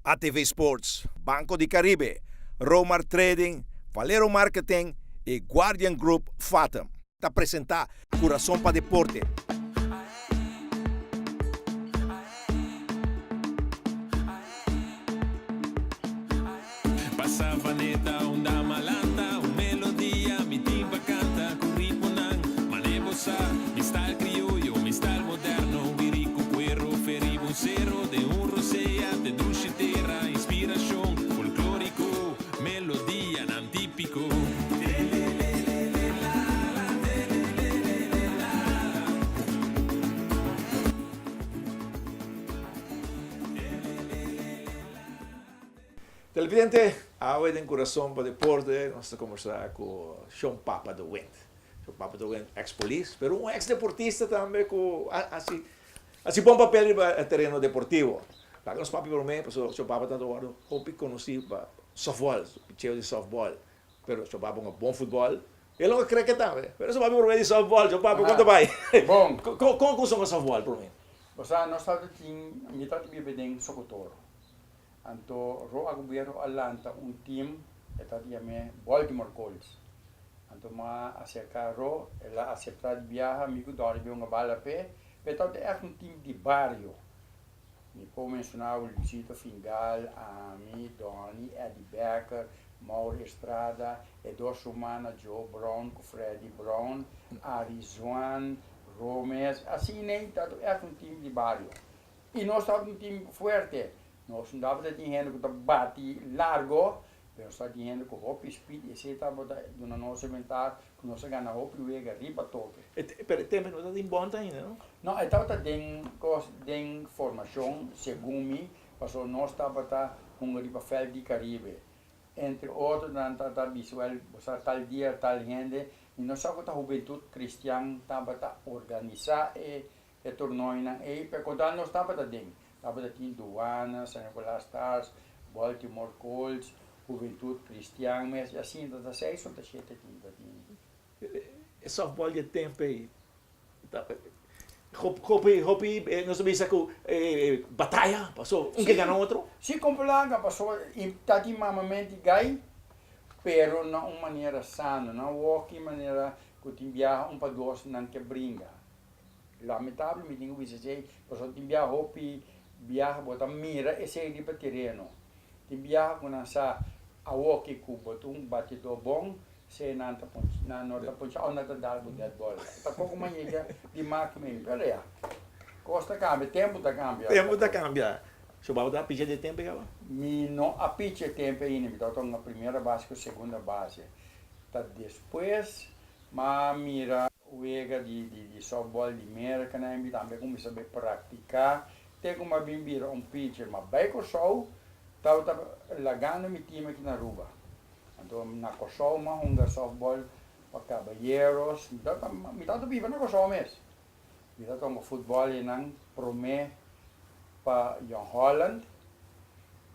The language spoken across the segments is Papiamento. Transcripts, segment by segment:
ATV Sports, Banco di Caribe, Romar Trading, Valero Marketing y Guardian Group Fatum ta presenta Curason pa Deporte. Televidente, awe den Curason pa Deporte nos ta conversa cu Shon Papa de Wind. Shon Papa de Wind ex polis, pero un ex deportista tambe cu a haci haci bon papel riba e tereno deportivo. Laga nos papia prome pasobra Shon Papa ta wordo hopi conoci pa softball, su picheo di softball. Pero Shon Papa hunga bon futbol, el hunga cricket tambe, pero Shon Papa prome di softball. Shon Papa, con ta bay? Bon. Con con cuminsa hunga softball prome? Osea nos tabata tin, mi tabata biba den Socotoro. Anto Ro Agüero a lanta un team, e ta yam'é Baltimore Colts. Anto m'a aserká Ro, el a aseptá di biaha, mi ku Donny bin hunga bala p'e, p'e tabata ègt un team di bario. Mi por menshoná Luisito Fingal, ami, Donny, Eddie Becker, Mauro Estrada, e dos rumannan Joe Brown ku Freddy Brown, Arie Zwaan, Romes, asina ei tabata ègt un team di bario. I nos tabata un team fuerte. Nos no tabata tin hende ku ta bati largo, pero nos tabata tin hende ku hopi speed i esei tabata duna nos e ventaha ku nos a gana hopi wega riba toke. Pero e tempo no tabatin bond ainda, no? No, e tabata den kos, den formashon, segun mi, pasobra nos tabata hunga riba vèlt di Karibe. Entre otro nan tabata bisa, wèl, bo sa tal dia tal hende, mi no sa ku ta Hubentut Kristian tabata organisá e E tornoinan ei pa e kontal nos tabata den, tabata tin Duana, San Nicolas Stars, Baltimore Colts, Huventud Cristian mes i asina ta seis o ta shete tin ta tin. E softball di e tempo ei ta hopi hopi nos ta bisa ku bataya paso un ke gana otro. Si kon plaka paso i ta tin mamamenti gai pero na un manera sano na woki manera ku tin biaha un pa dos nan ke bringa. Lamentabel mi tin ku bisa esei, pasobra tin biaha hopi biaha bo ta mira esei riba tereno. Tin biaha ku nan sa awoki ku bo ta un batidó bon, esei nan ta poncha, nan no ta poncha òf nan ta dal bo dead ball. Ta koko maña di mak mi, pero ya, kos ta kambia, tempu ta kambia. Tempu ta kambia. So bo ta picha di tempu ei kaba? Mi no a picha e tempu ainda, mi tabata hunga primera base ku segunda base. Ta despues m'a mira. Wega di di softball di Merca nan mi tambe cuminsa bay practica te cu mi a bin bira un pitcher ma bay Corsou tabata lagando mi team aki na Aruba anto na Corsou mi a hunga softball pa Caballeros mi tabata mi tabata biba na Corsou mes mi tabata hunga futbol eynan prome pa Jong Holland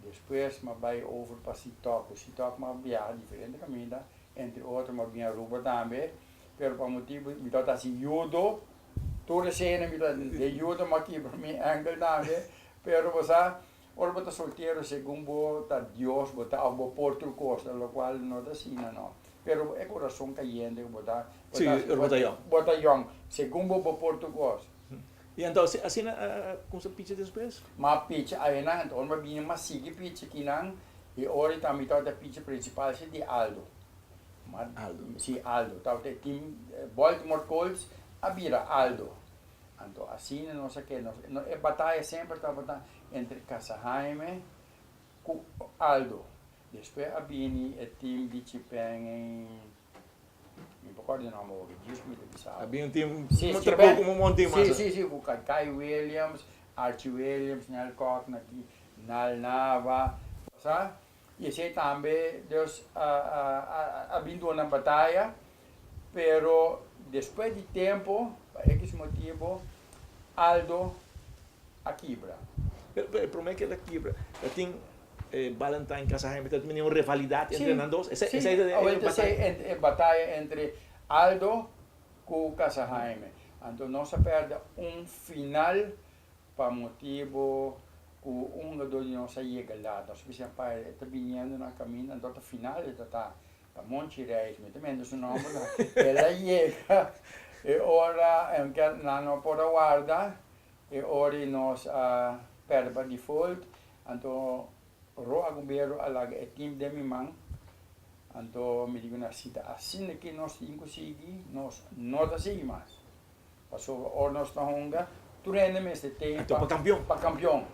despues mi a bay over pa Sitok cu Sitok mi a biaha diferente caminda entre otro mi a bin Aruba tambe. Pero pa motibu mi tabata hasi judo, tur esena mi ta den judo mi a kibra mi enkel tambe, pero bo sa ora bo ta soltero segun bo ta Dios bo ta of bo por tur kos lo cual no ta asina no, pero e kurason kayente ku bo ta bo ta yong segun bo bo por tur kos. I anto asina a kumsa picha despues? Ma picha ayenan anto ora mi a bini mi a sigui picha kinan i ora tambe mi tabata picha principal si di Aldo. Aldo. Si, Aldo. Tabata e team Baltimore Colts a bira Aldo. Anto asina nos a keda. E bataya semper tabata entre Casa Jaime ku Aldo. Despues a bini e team di Chipeng en mi por kòrda e nòmber hopi, djis ku mi ta bisa awe. A bini un team, un trabou komo un bon team Si, si, si, ku Kai Williams, Archie Williams, Nel Kok, Nal Nava, sa. I esei tambe Dios a bin duna bataya, pero despues di tempu, pa ekis motibu, Aldo a kibra. Pero e prome ke el a kibra, ta tin Balentine Casajaime, ta tin un rivalidat entre nan dos? Si, awel ta esei e bataya entre Aldo ku Casajaime. Anto nos a perde un final pa motibu. Ku un hungadó di nos a yega la, nos a bisa pa e ta biniendo na kaminda, anto ta final e ta ta ta Monchi Reis, mi ta mende su nomber la, el a yega e ora aunke nan no por a warda, e ora i nos a pèrdè pa default, anto Ro Agubero a laga e team den mi man, anto mi di ku nan si ta asina ke nos tin ku sigui, nos no ta sigui mas. Pasobra ora nos ta hunga, tur hende mester tei Anto pa kampion. Pa kampion.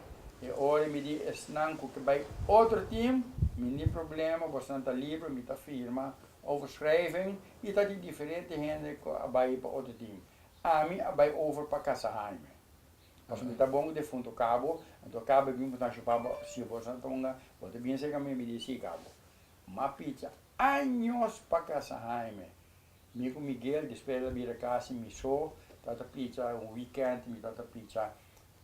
E ora mi di esnan ku ke bai otro team, mi ni problema, bosnan ta liber, mi ta firma overschrijving i ta di diferente hende ku a bai pa otro team. Ami a bai over pa Casa Jaime. Pasobra mi ta bon ku defunto Cabo, anto Cabo e bin bosnan shupa bo, si bosnan ta hunga, bo ta bin serka mi, mi di si Cabo. M'a picha años pa Casa Jaime. Mi ku Miguel despues el a bira kasi mi so tabata picha un weekend mi tabata picha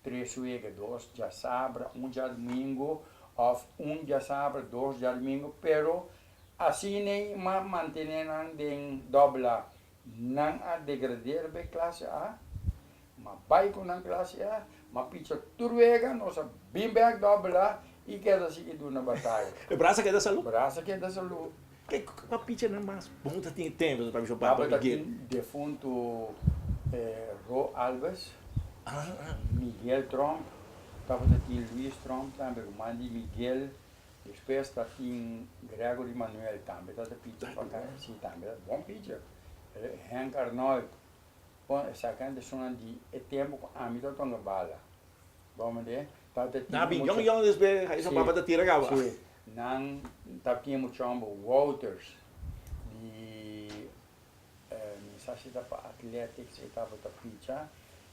tres wega dos djasabra un djadumingu of un djasabra dos djadumingu pero asina m'a mantene nan den doble A nan a degrader bay klase A m'a bay ku nan klase A m'a picha tur wega nos a bin bek doble A i keda sigui duna bataya. E brasa keda salu? Brasa keda salu. Ke kua pichanan mas bon ta tin e tempu ta bisa Papa Tabata tin defuntu Ro Alves, Miguel Tromp, tabata tin Luis Tromp tambe ruman di Miguel, despues ta tin Gregory Manuel tambe tabata picha pa ka, si tambe ta bon picha, Henk Arnold, bon esaki nan ta esunnan di e tempu ku ami ta tonga bala, bo mende tabata tin Nan a bin yong yong despues Jason Papa ta tira kaba. Si, Nan ta tin muchombo Wouters di mi sa si ta pa Athletics e tabata picha,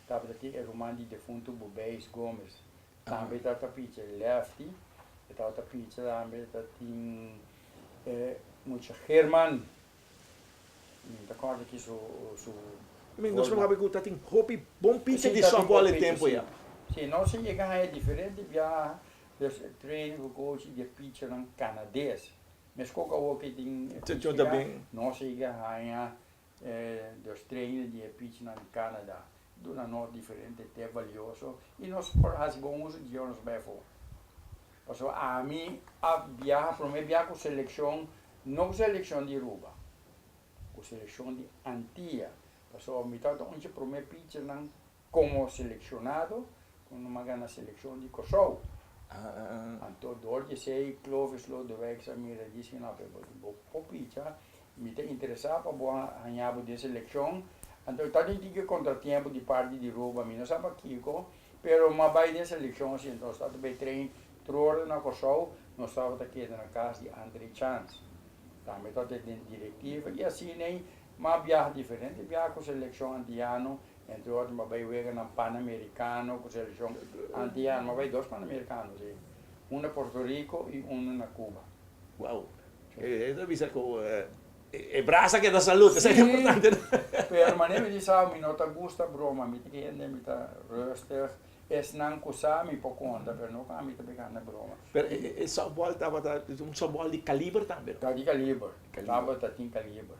tabata tin e ruman di defunto Bubeis Gomez tambe tabata picha e lefty e tabata picha tambe ta tin e mucha German mi ta corda ki su su Nos lo habi cu ta tin hopi bon picha di softball e tempo ya. Si nos a yega haya diferente biaha. Dus e trainer ku coach di e pitchernan Canades. Meskos ku awor ke tin e pitcher, nos a yega haña dus trainer di e pitchernan di Canada. Duna nos diferente tip valioso i nos por hasi bon uso di dje ora nos bai afó. Pasobra ami a biaha promé biaha ku selekshon, no ku selekshon di Aruba, ku selekshon di Antia. Pasobra mi tabata un dje promé pitchernan Komo selekshonado ku no a gana selekshon di Kòrsou. Anto dor di esei Clovis Lodewijk sa mira di si no bo por picha, mi ta interesá pa bo haña bo den selekshon. Anto ta tin tiki kontratiempo di parti di Ruba, mi no sa pakiko, pero mi a bai den selekshon si. Anto nos tabata bai train tur ora na Kòrsou, nos tabata keda na kas di Andre Chance. Tambe tabata den direktiva i asina ei mi a biaha diferente biaha ku selekshon antiano. Entre otro mi a bai weganan Panamericano cu seleccion Antiano. Mi a bai dos Panamericano, si. Un na Puerto Rico y uno na Cuba. Wow. E ta bisa cu e brasa keda salud, esei ta importante. Pero manera mi di sa, mi no ta gusta broma, mi ta kende, mi ta rustig. Esnan cu sa mi por conta, pero no cu ami ta pega na broma. Pero e softball tabata un softball di caliber tambe, no? Ta di caliber. Tabata tin caliber.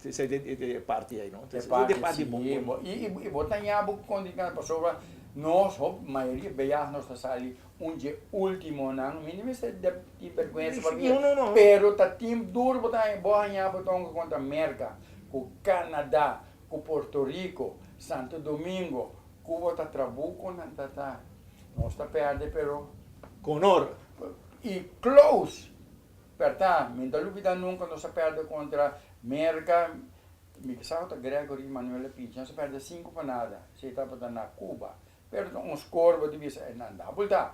Esei ta e parti ei, no? E parti si. I bo ta ña bo kondiknan pasobra nos hopi mayoria biaha nos ta sali un dje ultimonan. Mi no mester tin bergwensa pa bia, pero ta tin duro bo ta haña bo haña bo tonga kontra Merka, ku Canada, ku Puerto Rico, Santo Domingo, Cuba ta trabuco nan ta ta. Nos ta perde pero. Ku honor. I close. Perta, mi no ta lubida nunca nos a perde contra Merca, mi ke sa cu ta Gregory Manuel a picha, nos a perde cinco pa nada, esey tabata na Cuba, pero ta un score bo ta bisa e nan da bulta.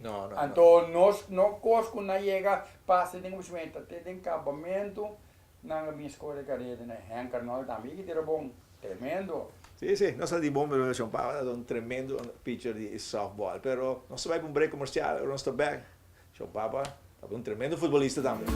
No, no, no. Anto nos no cos cu nan yega pasa den cuminsamentu, ta te den cabamento nan a bin score e careda na Henk Arnold tambe yega tira bon, tremendo. Si, si, nos a di bon pero Shon Pablo ta un tremendo pitcher di softball, pero nos ta bay pa un break comercial, ora nos ta bek. Shon Papa tabata un tremendo futbolista tambe.